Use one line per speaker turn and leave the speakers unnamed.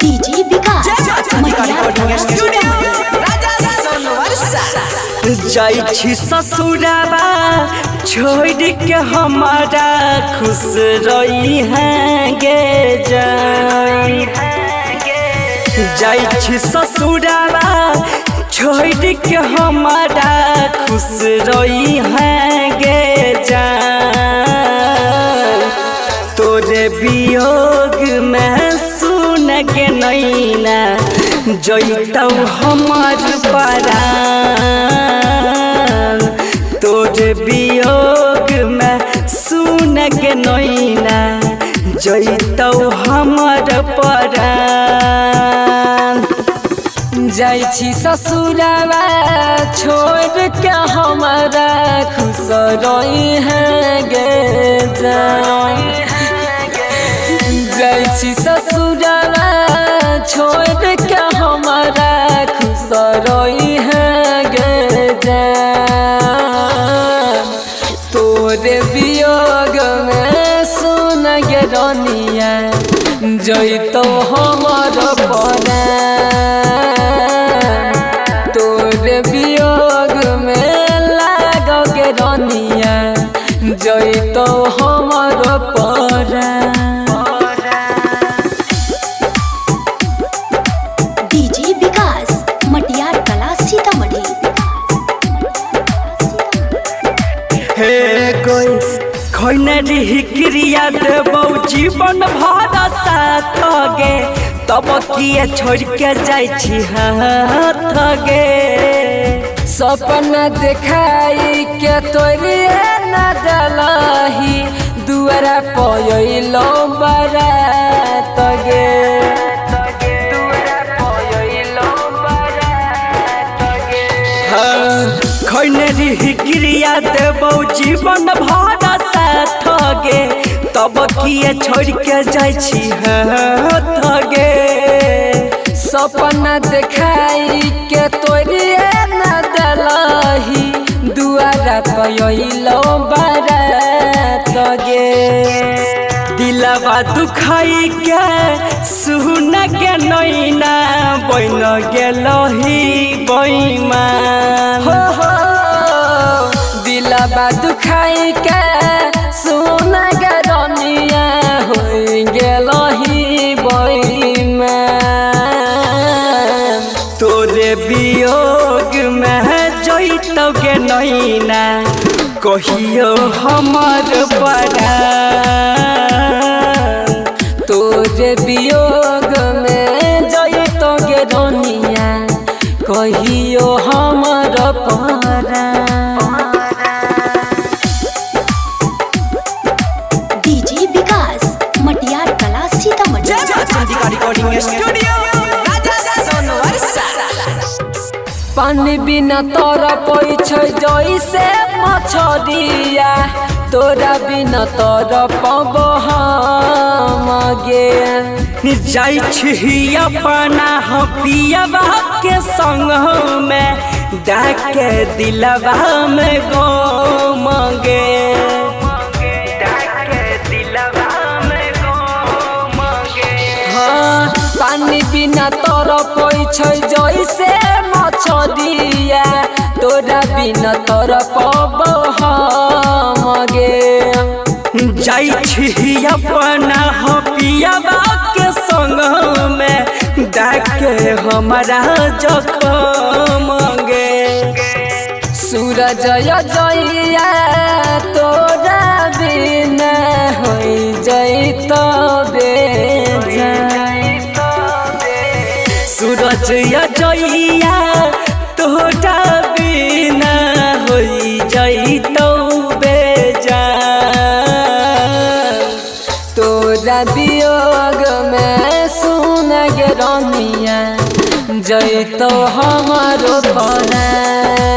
DJ विकास मटियार कला सीतामढ़ी।
जाइ छी ससुराबा छोड़ के हमारा खुश रही है गे जान। जाइ छी ससुराबा छोड़ के हमारा खुश रही है गे जान। तोरे वियोग में सुन के नैना जैतौ हमर परान। तोरे वियोग में सुन के नैना जैतौ हमर परान।
जाइ छी ससुरावा छोड़ के हमारा खुश रही है गे जान। जाइ छी ससुरावा छोड़ के हमारा खुश रही है गे जान। तोरे वियोग में सुन गे रनिया जैतौ हमर परान। तोरे वियोग में लाग गे रनिया जैतौ हमर परान।
डीजे विकास मटियार कला सीतामढ़ी।
हे कोई खोने रही क्रिया देबौ जीवन भर साथ गे, तब किए छोड़ के जाइ छी हाथ गे।
सपना देखाई के तोरे न दलही दुआरा पयलो बरात गे।
खोने रही क्रिया देबौ जीवन भर साथ गे, तब किए छोड़ के जाइ छी हाथ गे।
सपना देखाई के तोरे न दलही दुआरा पयलो बरात गे।
दिलवा दुखाई के सुन के नैना बन गेलही बेईमान।
हो हो दिलवा दुखाई के सुन गे रनिया हो गेलही बेईमान।
तोरे वियोग में जैतौ गे नैना कहियो हमर परान।
तोरे वियोग में जैतौ गे रनिया कहियो हमर परान।
डीजे विकास मटियार कला सीतामढ़ी।
पानी बिना तोरा पैछ जैसे मछरिया तोरा बिना तोरा पब हम गे।
जाइ छी अपना पियबा के संग में डाके दिलवा में गम गे।
हाँ, पानी बिना तोरा पैछ जैसे मछरिया तोरा बिना तोरा पब हम गे।
जाइ छी अपना पियबा के संग में डाके हमारा जखम गे।
सूरज जइया तोरा बिना होइ जैतौ बेजान।
सूरज जइया तोरा बिना होइ जैतौ बेजान।
तोरा वियोग में सुन गे रनिया जैतौ हमर परान।